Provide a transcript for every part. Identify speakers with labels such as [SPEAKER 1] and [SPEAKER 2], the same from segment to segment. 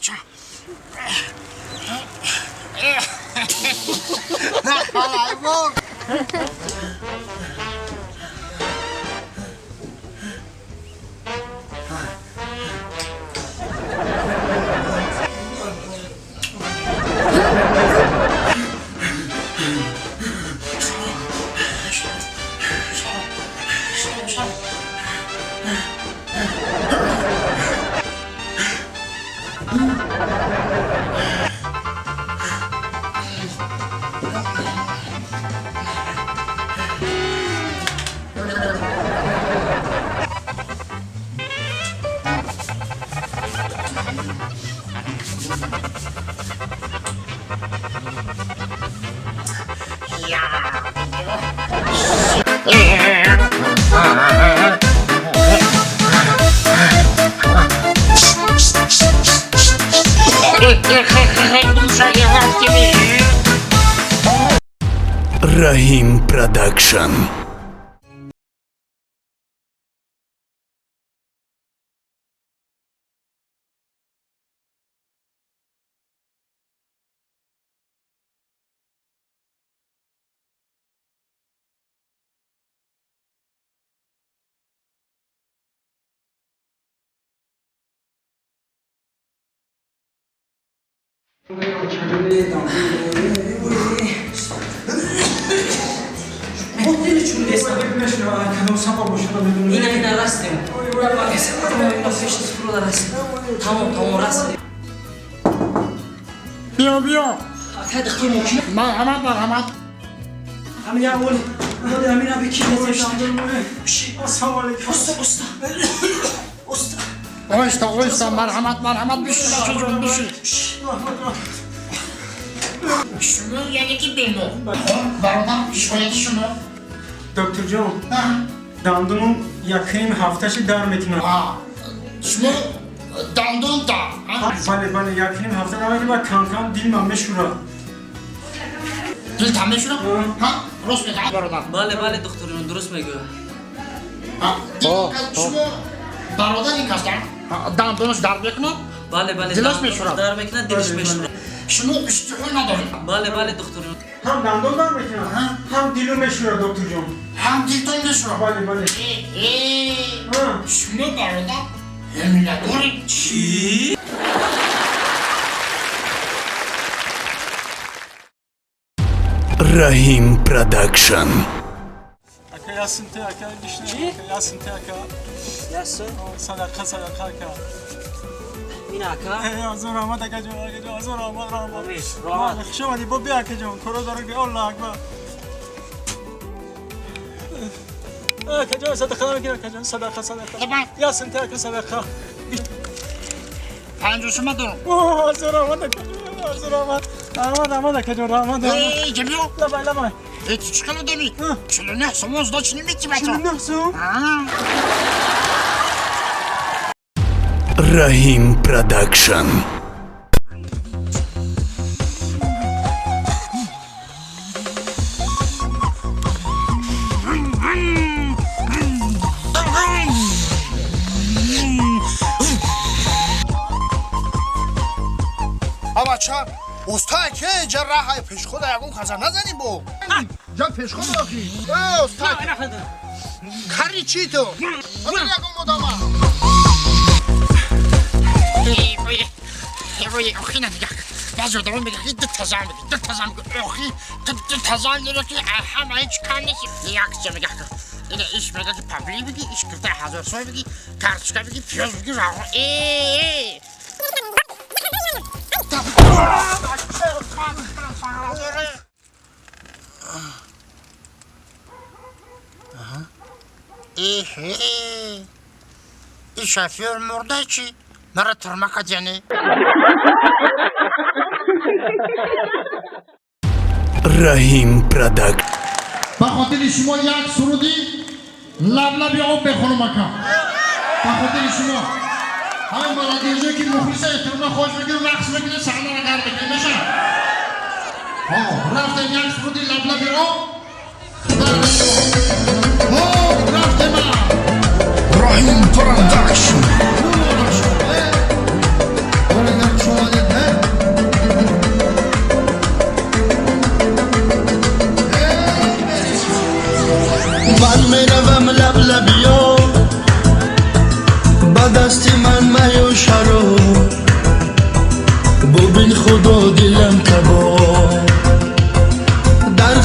[SPEAKER 1] Бача. Алай.
[SPEAKER 2] Раҳим Продакшн.
[SPEAKER 3] Ина растем. Тамом, растем.
[SPEAKER 1] Биё, биё.
[SPEAKER 3] Акай духтур мумкин?
[SPEAKER 1] Марҳамат, марҳамат.
[SPEAKER 3] Ҳамин як оли. Оли ҳамин аби ки
[SPEAKER 4] Ассалому алайкум.
[SPEAKER 3] Уста, уста. Уста.
[SPEAKER 1] Оҳиста, оҳиста, марҳамат, марҳамат, бишин, бачаҷон, бишин. Шумо яъне ки бемор. Бародар, шикояти шумо?
[SPEAKER 4] Доктор ҷон, дандунум якним ҳафташи дар мекунад.
[SPEAKER 1] Шумо дандон дар?
[SPEAKER 4] Бале, бале, якним ҳафта дар мекунад ва кам-кам дилмам мешӯрад.
[SPEAKER 1] Дилтам мешӯрад? Ҳа, рост мегӯяд бародар.
[SPEAKER 3] Бале, бале, духтур ҷон, дуруст мегӯяд.
[SPEAKER 1] Шумо бародар ин кас дандонаш дард мекунад?
[SPEAKER 3] Бале, бале.
[SPEAKER 1] Дилаш мешӯрад?
[SPEAKER 3] Дард мекунад, дилаш мешӯрад.
[SPEAKER 1] Шумо иштиҳо надоред?
[SPEAKER 3] Бале, бале, духтур ҷон.
[SPEAKER 4] Ҳам дандон дард мекунад, ҳам дилу мешӯрад, доктор ҷон.
[SPEAKER 1] Ҳам дилтон мешӯрад?
[SPEAKER 4] Бале, бале.
[SPEAKER 1] Шумо бародар ҳомиладоред?
[SPEAKER 3] Чӣ?
[SPEAKER 2] Раҳим Продакшн.
[SPEAKER 4] Ака ясин те, ака гишна, ака ясин те, ака.
[SPEAKER 3] Ясин?
[SPEAKER 4] Садақа, садақа, ака.
[SPEAKER 3] Ин ака?
[SPEAKER 4] Азор раҳмат, ака ҷон, ака ҷон, азор раҳмат, раҳмат.
[SPEAKER 3] Раҳмат.
[SPEAKER 4] Хуш омадӣ, бо биё, ака ҷон, коро дорам, биё, Аллоҳ акбар. Ака ҷон, садақа намекунӣ, ака ҷон, садақа, садақа. Ясин те, ака, садақа.
[SPEAKER 1] 50 сӯма дорам.
[SPEAKER 4] Азор раҳмат, ака ҷон, азор раҳмат. Раҳмат, раҳмат, ака ҷон, раҳмат.
[SPEAKER 1] Эй, ҷамиё.
[SPEAKER 4] Лабай, лабай.
[SPEAKER 1] Э, ту чӣ хел одамӣ? 49 сомон зда чӣ неметӣ, бача?
[SPEAKER 4] 49 сом?
[SPEAKER 2] Раҳим Продакшн.
[SPEAKER 5] Бача, уста ке ҷа раҳай пешхода ягон каза назанӣ бо ҷа пешхода охи. Э, уста кари чӣ ту? Ягон одама.
[SPEAKER 1] Охи нагак. Баъзе одамон мегӯяд ки дута зан бигир, дута зан бигир. Охи, ту дута зан дорӣ ки ҳама ҳеҷ кам нест. Як чиза мегӯяд. Ина иш мегӯяд ки павли бигир, иш кирта 1000 сом бигир, карточка бигир, пиёз бигир, равған. Э! Эҳе! И шофёр мурда чӣ? Мара турма кад яъне?
[SPEAKER 2] Раҳим Продакшн.
[SPEAKER 1] Ба хотири шумо як суруди лаблаби об мехонам, ака. Ба хотири шумо. Ҳамин молодежо ки мухлиса эҳтирома хоҳиш мекунем, рақс мекунем, саҳнаро гарм мекунем, меша? Рафтем як суруди лаблаби об. Рафтем.
[SPEAKER 5] Раҳим Продакшн.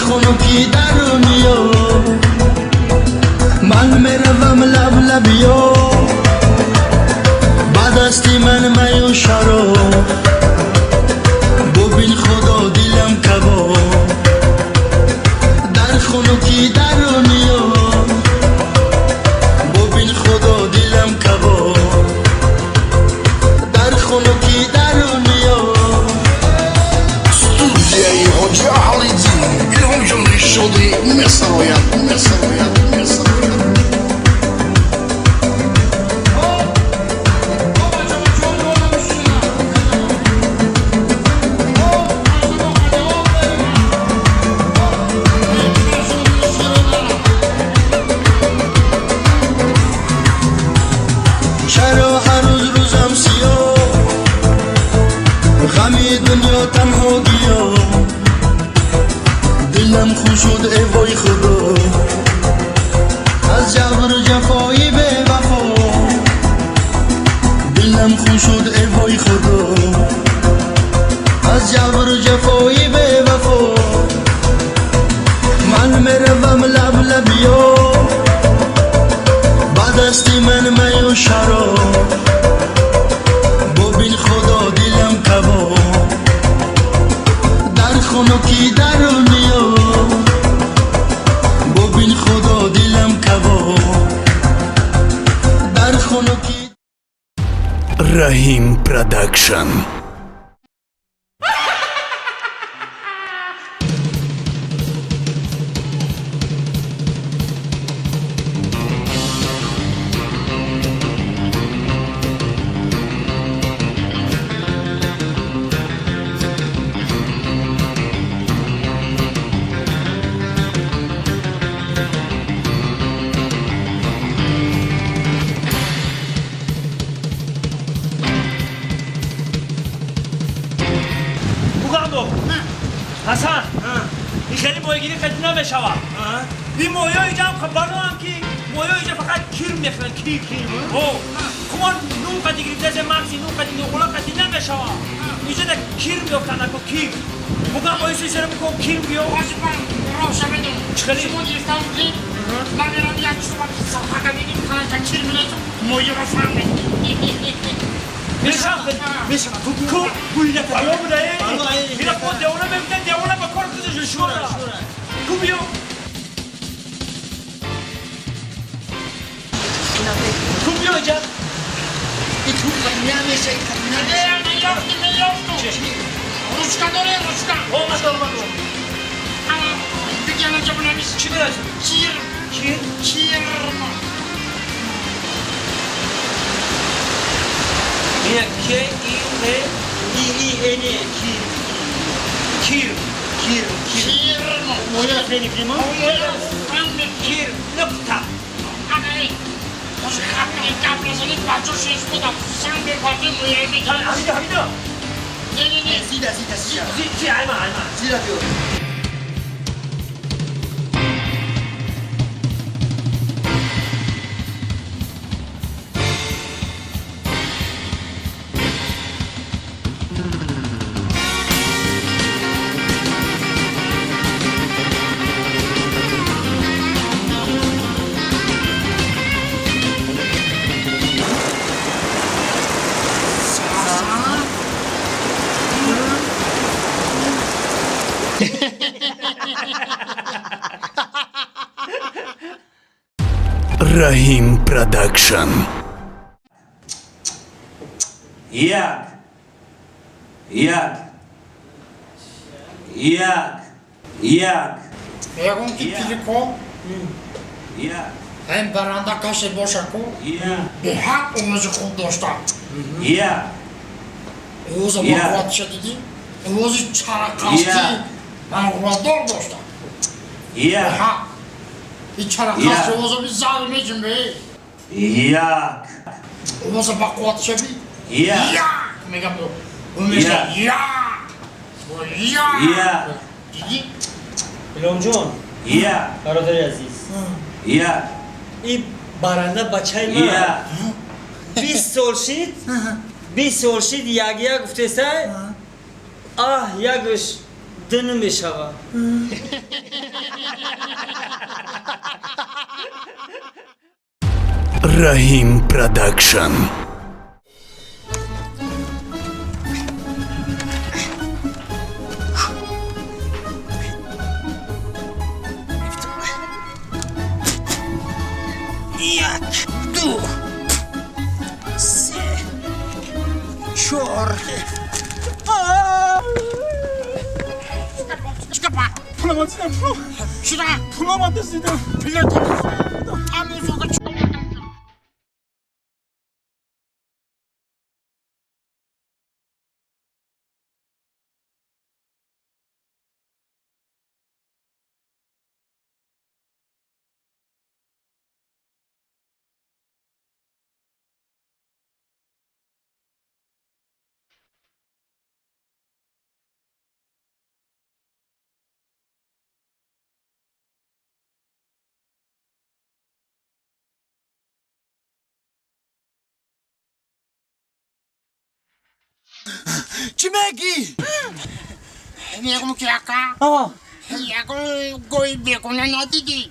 [SPEAKER 3] خنکی درونیو من میروم لب لبیو با دستی من میو شراب ببین خدا دلم کباب در خنکی درونیو ببین خدا دلم کباب در خنکی درونیو.
[SPEAKER 5] Студияи Ҳоҷи Аҳлиддин Илҳомҷони Шодӣ месарояд, месарояд, месарояд.
[SPEAKER 3] چرا هر روز روزم سیاه غمی دنیا تنها گیا دلم خون شد ای وای خدا از جبر و جفای بی وفا دلم خون شد ای وای خدا از جبر و جفای بی وفا من میروم لب لبیا با دستی من می و شراب ببین خدا دلم کباب در خنکی درونیو ببین خدا دلم کباب در خنکی.
[SPEAKER 2] Rahim Production.
[SPEAKER 4] Угамбо, Ҳасан, ин хеле моҳигирӣ хеле намешавад. Ин моҳиҳо иҷа ҳам бароам ки моҳиҳо иҷа фақат кирм мехӯранд, кир. Хумон нун қади гирифтасе, макси нун қади, нуғула қади намешавад. Иҷа да кирм ёфтан нако, кир. Бугам моҳи сисера бикун, кирм биё.
[SPEAKER 1] Ҳоҷи, ман роҳша медонам.
[SPEAKER 4] Чӣ хеле?
[SPEAKER 1] Шумо гирифтам ки ман мерам як шума сархака мегирим, канака кир милесум, моҳиро фаҳм
[SPEAKER 4] Мешавад, мешавад. Ку гулина бало буда, э? Ина мо девона мебинем, девона ба кор кузаш шура. Ку биё. Ку биё иҷа.
[SPEAKER 1] Меёфту, меёфту. Ручка доре, ручка?
[SPEAKER 4] Омад, омад.
[SPEAKER 1] Ана, бигианаҷа бинавис.
[SPEAKER 4] Чӣ бинависем?
[SPEAKER 1] Кир.
[SPEAKER 4] Кир?
[SPEAKER 1] Кирм.
[SPEAKER 4] Ина К И Р И И Н кир. Кир. Кир. Кир.
[SPEAKER 1] Кирм.
[SPEAKER 4] Моя хеле кима?
[SPEAKER 1] Моя фаҳм.
[SPEAKER 4] Кир. Нуқта.
[SPEAKER 1] Ана, ҳозир хат мегӣ, гап назанед, баҷо шеш будам сан бепарди моя мегӣ.
[SPEAKER 4] Ҳамида, ҳамида.
[SPEAKER 1] Не, не, не.
[SPEAKER 5] Зида, зида, зида.
[SPEAKER 4] Зи, зи, айма, айма.
[SPEAKER 5] Зида биё.
[SPEAKER 2] Rahim Production.
[SPEAKER 4] Як, як, як, як.
[SPEAKER 1] Мегум ки пилико
[SPEAKER 4] як.
[SPEAKER 1] Ҳам баранда касе боша ку
[SPEAKER 4] як
[SPEAKER 1] беҳақ овози хуб дошта.
[SPEAKER 4] Як.
[SPEAKER 1] Овоза
[SPEAKER 4] Я.
[SPEAKER 1] бақувватша дидӣ, овози чарақастӣ
[SPEAKER 4] Я.
[SPEAKER 1] манқувватдор дошта.
[SPEAKER 4] Як.
[SPEAKER 1] Беҳақ и чарақасти
[SPEAKER 4] Я.
[SPEAKER 1] овоза би зал меҷунбе.
[SPEAKER 4] Як.
[SPEAKER 1] Овоза бақувватша би.
[SPEAKER 4] Як.
[SPEAKER 1] Як мегам, умеша
[SPEAKER 4] Я.
[SPEAKER 1] як як.
[SPEAKER 4] Я.
[SPEAKER 1] Дидӣ?
[SPEAKER 3] Иломҷон,
[SPEAKER 4] як.
[SPEAKER 3] бародари азиз,
[SPEAKER 4] як.
[SPEAKER 3] ин баранда бачаи ман
[SPEAKER 4] як.
[SPEAKER 3] 20 сол шид, 20 сол шид, як як гуфтесай, аҳ, якш.
[SPEAKER 4] Д намешавад.
[SPEAKER 2] Раҳим Продакшн.
[SPEAKER 1] Як, ду, се, чор. Чикапа.
[SPEAKER 4] Пулама дидам, пул.
[SPEAKER 1] Чира.
[SPEAKER 4] Пулама дуздидам.
[SPEAKER 1] Амузуга.
[SPEAKER 3] Чӣ мегӣ?
[SPEAKER 1] Мегум ки ака.
[SPEAKER 4] А.
[SPEAKER 1] Ягон гои бегона надидӣ.